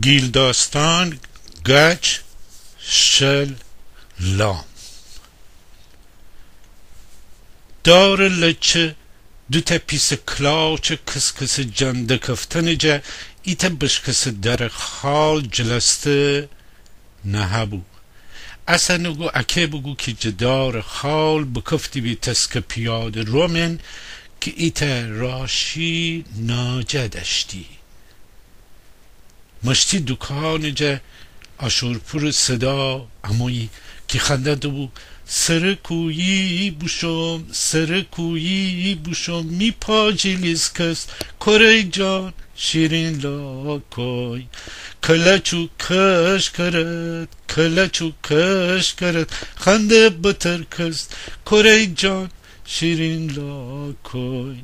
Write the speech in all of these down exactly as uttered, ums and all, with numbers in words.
گیلداستان، گچ، شل، لام. دارٚ لچه دوتأ پیسٚ کلاچٚ کس‌کسٚ جان دکفتنٚ جا ایتأ بشکسٚ درٚ خال جلسته نهه‌بو. اسه نوگو اکه بوگو کی جٚه دارٚ خال بکفتی بی تسکٚ پیاده رو مئن کی ایتأ راشی ناجه دأشتی. مشتی دوکانٚ جا آشورپورٚ صدا امویی کی خندأن دوبو: سرٚ کویی بوشوم، سرٚ کویی بوشوم، می پا جیلیز کست، کره جان شیرین لاکوی. کلاچ و کشکرت، کلاچ و کشکرت، خنده بتر کست، کره جان شیرین لاکوی.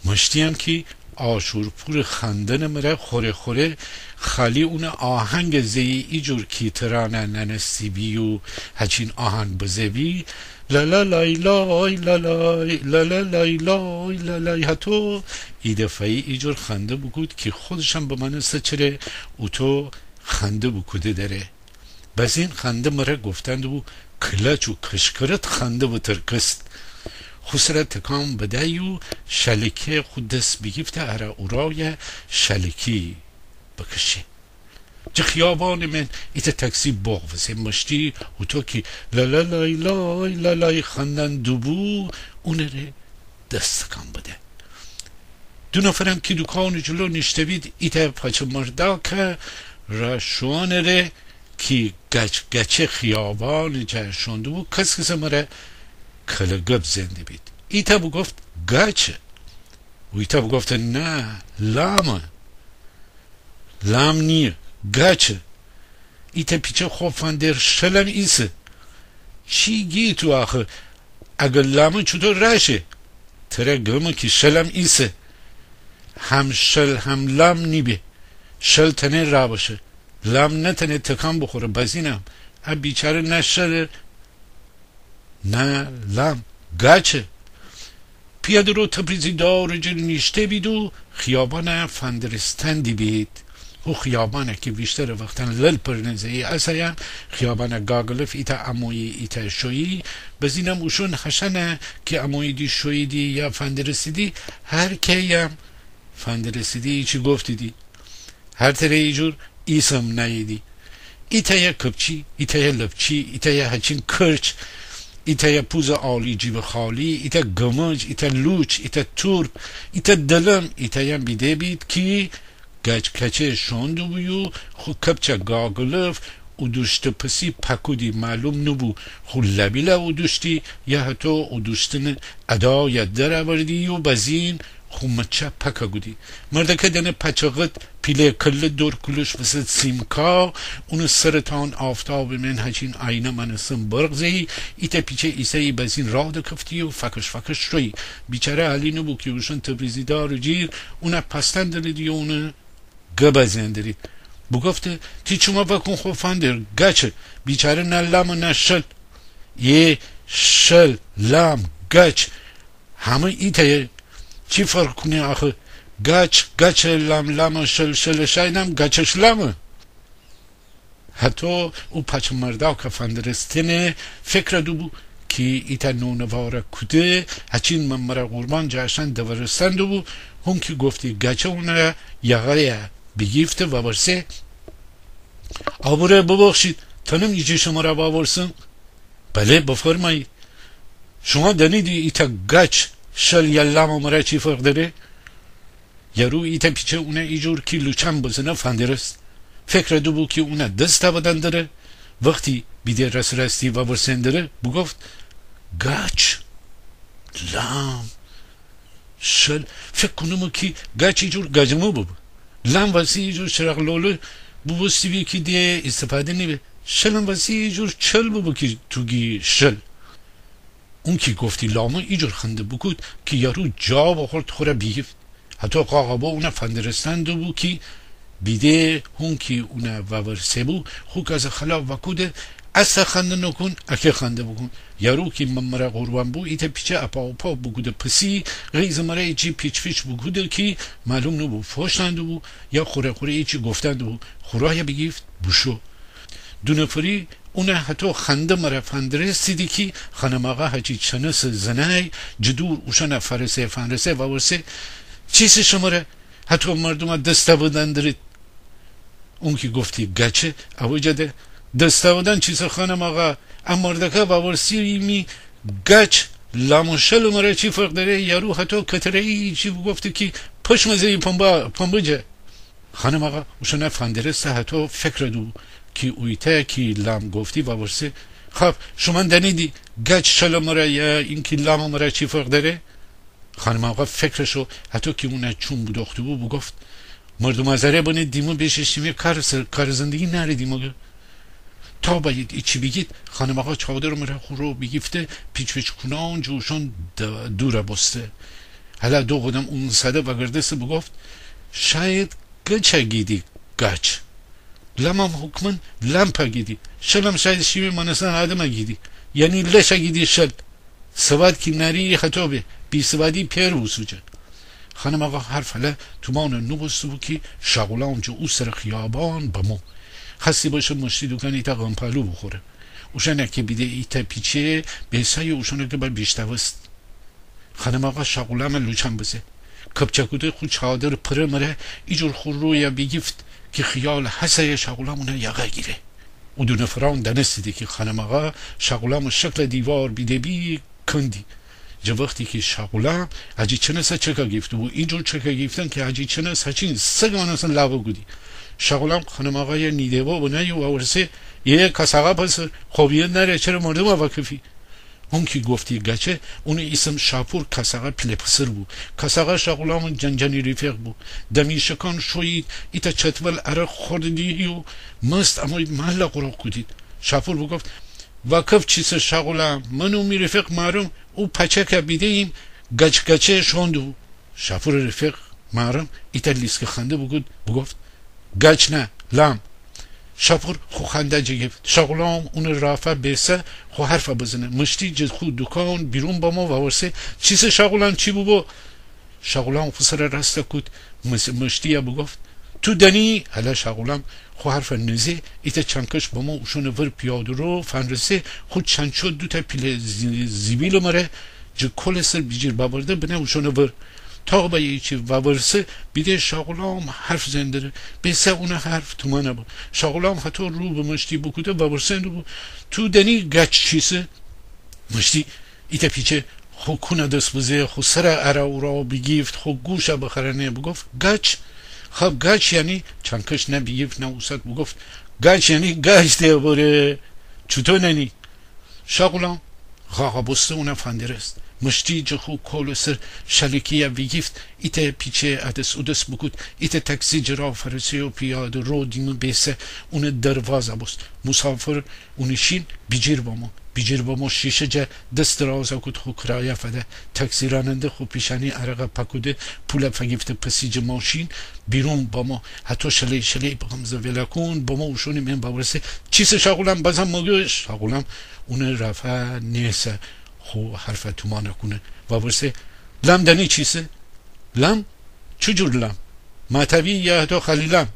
مشتی‌یم کی آشورپورٚ خواندنٚ مره خوره خوره خالی اونٚ آهنگٚ زه‌یی ایجور کی ترانه ننستی بی و هچین آهنگ بزه بی، لالا لای لای لالای، لالا لای لای لالای. هتو ایدفعه‌یی ایجور خنده بوکود کی خودشم بمأنسته چره اوتو خنده بوکوده دره. بزین خنده مره گفتن دوبو کلاچ و کشکرت خنده بتر کست. خو سره تکان بده‌یی و شلکه خو دس بیگیفته اره اورایه شلکی بکشه. جٚه خیابانٚ مئن ایتأ تاکسی بوق وسه. مشتی هوتو کی لالا لای لای لالای خواندن دوبو اونٚ ره دس تکان بده. دو نفرم کی دوکانٚ جلو نیشته بید ایتأ پاچه مرداکه را شوئونٚ ره کی گچ گچه خیابانٚ جا شوئون دوبو کس‌کسٚ مره کله گب زئن دیبید. ایتأ بوگفت گچه و ایتأ بوگفته نه، لامه. لام نییه، گچه. ایتأ پیچه خو فندر شلم ایسه. چی گی تو آخه؟ اگر لامه چوتو راشه؟ تره گمه کی شلم ایسه. هم شل هم لام نیبه. شل تنه را بشه. لام نتنه تکان بوخوره. بزینم ا بیچاره نه شله نه لام، گچه. پیاده‌رو تبریزی دارٚ جیر نیشته بید و خیابانه فندرستن دیبید. هو خیابانه کی ویشترٚ وختن لل پرنه زه‌یی اسه‌یم خیابانه گاگلف، ایتأ امویی ایتأ شویی. بزینم اوشون هشأنه کی اموییدی شوییدی یا فندرستیدی، هر کییم فندرستیدی ایچی گفتیدی. هر تره ایجور ایسم نأییدی. ایتأیه کپچی، ایتأیه لپچی، ایتأیه هچین کرچ، ایتأیه پوزٚ آلی جیبٚ خالی، ایتأ گمج، ایتأ لوچ، ایتأ تورپ، ایتأ دلم، ایتأیم بیده بید کی گچ گچه شوئون دوبو یو خو کپچه گاگلف اودوشته پسی پکودی. معلوم نوبو خو لبیله اودوشتی یا هتو اودوشتنٚ ادایه در اوردی یو بزین خو مچه پکه کودی. مردکه دنه پچه غد پیله کله دور کولوش وسط سیمکا، اونٚ سرٚ تان آفتابٚ مئن هچین آینه مأنستن برق زه‌یی. ایتأ پیچه ایسه‌یی بزین راه دکفتی و فکش فکش شویی. بیچاره حالی نوبو کی اوشون تبریزی دارٚ جیر اونه پستن دریدی و اونه گب زئن درید. بوگفته تی چومه وأکون خو فندر، گچه. بیچاره نه لامه نه شل. یه شل، لام، گچ همه ایتأیه. چی فرق کونه آخه؟ گچ گچه، لام لامه، شل شله، شایدم گچش لامه. هتو او پاچه مرداکه فندرستنه فکره دوبو کی ایتأ نونواره کوده هچین من مره قوربان جاشن دورستن دوبو. هونکی گفتی گچه اونه یقه‌یه بیگیفته وورسه: آبوره ببخشید، تنم ایچی شمره وورسم؟ بله، بفرمایید. شما دنیدی ایتأ گچ، شل یا لامٚ مره چی فرق دره؟ یارو ایتأ پیچه اونه ایجور کی لوچان بزنه فندرست. فکره دوبو کی اونه دس تاودن دره. وختی بیده راس‌راستی وورسئن دره، بوگفت: گچ، لام، شل. فکر کونم کی گچ ایجور گجمه ببه. لام وسی ایجور چراغ لوله بوبوستی بی کی ده ایستفاده نیبه. شلم وسی ایجور چل ببه کی تو گی شل. اونکی گفتی لامه ایجور خنده بوکود کی یارو جا بخورد خوره بیگیفت. هتو قاقا بو اونه فندرستن دوبو کی بیده هونکی اونه وورسه بو خو گازٚ خلا وأکوده اسه خنده نوکون، اکه خنده بوکون. یارو کی مره قربان بو، ایتأ پیچه اپا اوپا بوکوده پسی، غیظٚ مره ایچی پیچ پیچ بوکوده کی معلوم نوبو فوش دأنده بو یا خوره خوره ایچی گفتن دوبو. خورایه بیگیفت بوشو. دو نفری اونه هتو خنده مره فندرستیدی کی خانم آقا هچی چنسٚ زنأی جٚ دور اوشأنه فأرسه فندرسه وأورسه: چیسه شمره هتو مردومه دس تأودن درید؟ اونکی گفتی گچه، اوجه ده: دس تأودن چیسه خانم آقا؟ ا مردکه وأورسیمی گچ لام و شلٚ مره چی فرق دره؟ یارو هتو کتره‌یی ایچی بوگفته کی پشمٚ زه‌یی پنبه، پنبه جه. خانم آقا اوشأنه فندرسته هتو فکر دو کی اویتأ کی لام گفتی وأورسه: خب شومأن دأنیدی گچ شلٚ مره یا اینکی لامٚ مره چی فرق دره؟ خانم آقا فکر شو، هتو کی اونه چوم بودوخته بو بوگفت: مردوم‌آزاره بنید دیمه بیشید شیمی کارٚ سر، کارٚ زندگی نأریدی مگر؟ تا بأیید ایچی بیگید، خانم آقا چادرٚ مره خو رو بیگیفته پیچ‌پیچ‌کونان جٚه اوشأن د-، دور بوسته. هلأ دو قدم اون سده وأگردسته بوگفت: شاید گچه گیدی گچ. لامم حکماً لامپه گیدی. شلم شاید شیمی مانستن آدمه گیدی. یعنی لشه گیدی شل. سواد کی نأری هتو به، بی‌سوادی پئر بوسوجه. خانم آقا حرف هلأ تومانه نوبوسته بو کی شاغولام جٚه او سرٚ خیابان بمو. خوأستی بشه مشتی دوکان ایتأ قمپالو بوخوره. اوشأنه کی بیده ایتأ پیچه، بیسه اوشأنه کی به بیشتاوست. خانم آقا شاغولامه لوچان بزه. کپچه کوده خو چادرٚ پرٚ مره ایجور خو رویه بیگیفت کی خیال هسه شاغولام اونه یقه گیره. او دو نفران دأنستیدی کی خانم آقا شاغولامٚ شکلٚ دیوار بیده‌بی کندی. جٚه وختی کی شاغولام حاجی چنسه چکه گیفته بو، ایجور چکه گیفتن کی حاجی چنس هچین سگٚ مانستن لابه کودی. شاغولام خانم آقایه نیده‌بو بنه‌یو وأورسه: یه کاس‌آقا پسر، خوبیت نأره چره مردومه وأکفی؟ اونکی گفتی گچه، اونٚ ایسم شاپور کاس‌آقا پیله پسر بو. کاس‌آقا شاغولامٚ جان‌جانی ریفیق بو. دمیشکان شویید ایتأ چتول عرق خوردیدی و مست امویید محله قورق کودید. شاپور بوگفت: وأکف چیسه شاغولام، من و می ریفیق مارم او پچکه بیده‌ییم گچ‌گچه شوندو. شاپورٚ ریفیق مارم ایتأ لیسکٚ خنده بوکود بوگفت: گچ نه، لام. شاپور خو خنده جیگیفت. شاغولام اونٚ رافا بیسه خو حرفه بزنه. مشتی جٚه خو دوکان بیرون بامو وأورسه: چیسه شاغولام، چی بوبو؟ شاغولام خو سره راسته کود، مشتی‌یه بوگفت: تو دأنی؟ هلأ شاغولام خو حرفه نزه، ایتأ چنکش بامو اوشونٚ ور پیاده‌رو فندرسه خو چنچو دوتأ پیله زیبیلٚ مره جٚه کولٚ سر بیجیر بأورده بنه اوشونٚ ور. تا بأیه ایچی وأورسه بیده شاغولام حرف زئن دره. بیسه اونٚ حرف تومانه بو. شاغولام هتو رو به مشتی بوکوده وأورسئن دوبو: تو دأنی گچ چیسه؟ مشتی ایتأ پیچه خو کونه دس بزه، خو سره اره اورا بیگیفت، خو گوشه بخرنه بوگفت: گچ؟ خب گچ یعنی؟ چنکش نه بیگیفت نه اوسد بوگفت: گچ یعنی گچ ده بره. چوتو نأنی؟ شاغولام غاغا بوسته اونه فندرست. مشتی جٚه خو کولٚ سر شلیکی‌یه ویگیفت، ایتأ پیچه ا دس او دس بوکود، ایتأ تاکسی جٚه را فأرسه و پیاده‌رو دیمه بیسه اونٚ دروازه بوست. موسافر اونٚ شین بیجیر بامو. بیجیر بامو شیشه جا دس درازه کود خو کرایه فده. تاکسی راننده خو پیشانی عرقه پاکوده پوله فگیفته پسی جٚه ماشین بیرون بامو. هتو شلی شلی بغمزه ولکون بامو اوشونی مئن وأورسه: چیسه شاغولام، بزن مگه؟ شاغولام اونٚ رافا نیسه خو حرفه تومانه کونه. وأورسه: لام دأنی چیسه؟ لام؟ چوجور لام؟ ماتوی یا هتو خالی لام؟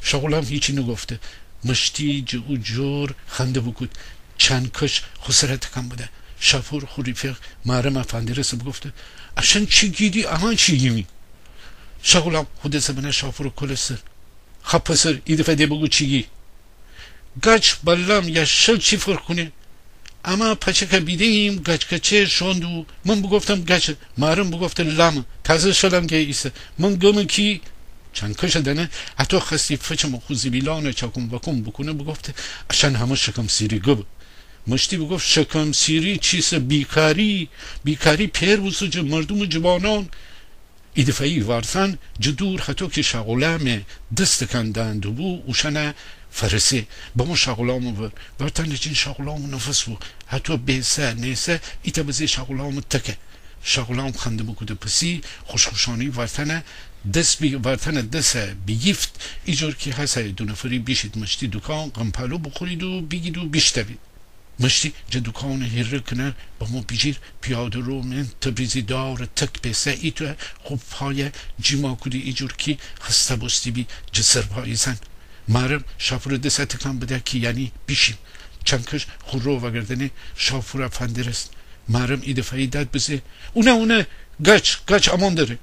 شاغولام هیچی نوگفته. مشتی جٚه او جور خنده بوکود. چنکش خو سره تکان بده. شاپور خو ریفیق مارمه فندرسه بوگفته: اشأن چی گیدی، امان چی گیمی؟ شاغولام خو دسه بنه شاپورٚ کولٚ سر. خب پسر، ایدفعه ده بوگو چی گی؟ گچ با لام یا شل چی فرق کونه؟ اما پچکه بیده‌ییم گچ‌گچه شوندو. من بوگفتم گچه، مارم بوگفته لامه. تازه شلم گه ایسه. من گمه کی؟ چنکشه دأنه هتو خوأستی فچمه خو زیبیلانه چاکون واکون بوکونه بوگفته: اشأن همه شکم‌سیری گبه. مشتی بوگفت: شکم‌سیری چیسه؟ بیکاری، بیکاری پئر بوسوجه مردومٚ جوانان. ایدفعه‌یی وارسان جٚه دور هتو کی شاغولامه دس تکان دأن دوبو اوشأنه فأرسه. بامو شاغولامٚ ور. وارتانٚ جین شاغولامٚ نفس بو. هتو بیسه نیسه ایتأ بزه شاغولامٚ تکه. شاغولام خنده بوکوده پسی، خوشخوشانی وارتانه دس بی-، وارتانه دسه بیگیفت، ایجور کی هسه دو نفری بیشید مشتی دوکان، قمپالو بوخورید و بیگید و بیشتاوید. مشتی جه دوکانٚ هیره کنار بمو بیجیر، پیاده‌رو مئن تبریزی دارٚ تک بیسه ایتأ خو پایه جیما کودی، ایجور کی خسته بوستی بی جه سر پا ایسن. مارم شاپورٚ دسه تکان بده کی یعنی بیشیم. چنکش خو رو وأگردأنه شاپورَ فندرست. مارم ایدفعه‌یی داد بزه: اونه، اونه، گچ، گچ آمون دره.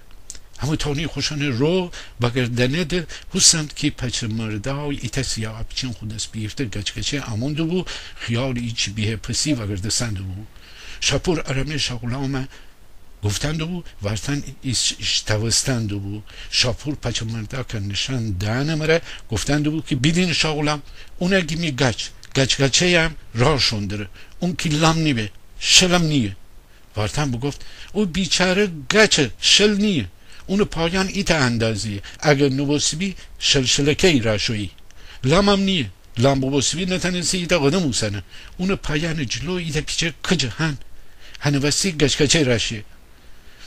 همه‌تانی خوشانه رو وأگردأنه ده هو سمت کی پچه مردای ایتأ سیاه اپچین خو دس بیگیفته گچ‌گچه آمون دوبو، خیالی ایچی بیهه پسی وأگردستن دوبو. شاپور آرامه شاغولامَ گفتن دوبو، وارتان ایش-، ایشتاوستن دوبو. شاپور پچه مرداکَ نشان دأنٚ مره گفتن دوبو کی بیدین شاغولام، اونه گیمی گچ، گچ‌گچه‌یم راه شون دره، اون کی لم نیبه، شلم نییه. وارتان بوگفت: او بیچاره گچه، شل نییه. اونٚ پایأن ایتأ اندازه‌یه. اگر نوبوسه‌بی شل‌شلکه‌یی راه شویی. لمم نییه. لم بوبوسه‌بی نتأنستی ایتأ قدم اوسأنه. اونٚ پایأنٚ جلو ایتأ پیچه کجه هن. هنٚ وستی گچ‌گچه راه شیه.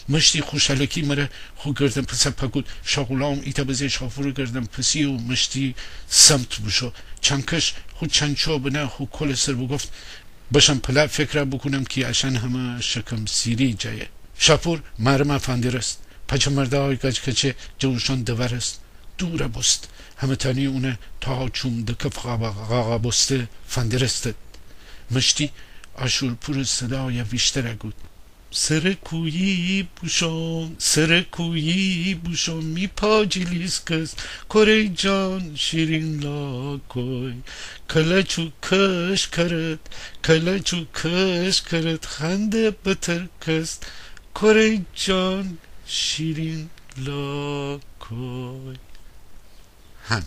مشتی خوشحالکی مره خو گردن پسه پاکود. شاغولام ایتأ بزه شاپورٚ گردن پسی و مشتی سمت بوشو. چنکش خو چنچو بنه خو کولٚ سر بوگفت: بشم پلا فکرَ بوکونم کی اشأن همه شکم‌سیری جایه. شاپور مارمَ فندرست. پچه مردای گچ‌گچه جه اوشان دوارست. دورَ بوست. همه‌تانی اونَ تا چوم دکف قاقا بوسته فندرستد. مشتی آشورپورٚ صدایَ ویشترَ گود: سرٚ کویی بوشوم، سرٚ کویی بوشوم، می پا جیلیسکست، کره جان شیرین لاکوی. کله چو کش کرد، کله چو کش کرد، خنده بترکست، کره جان شیرین لاکوی. هن.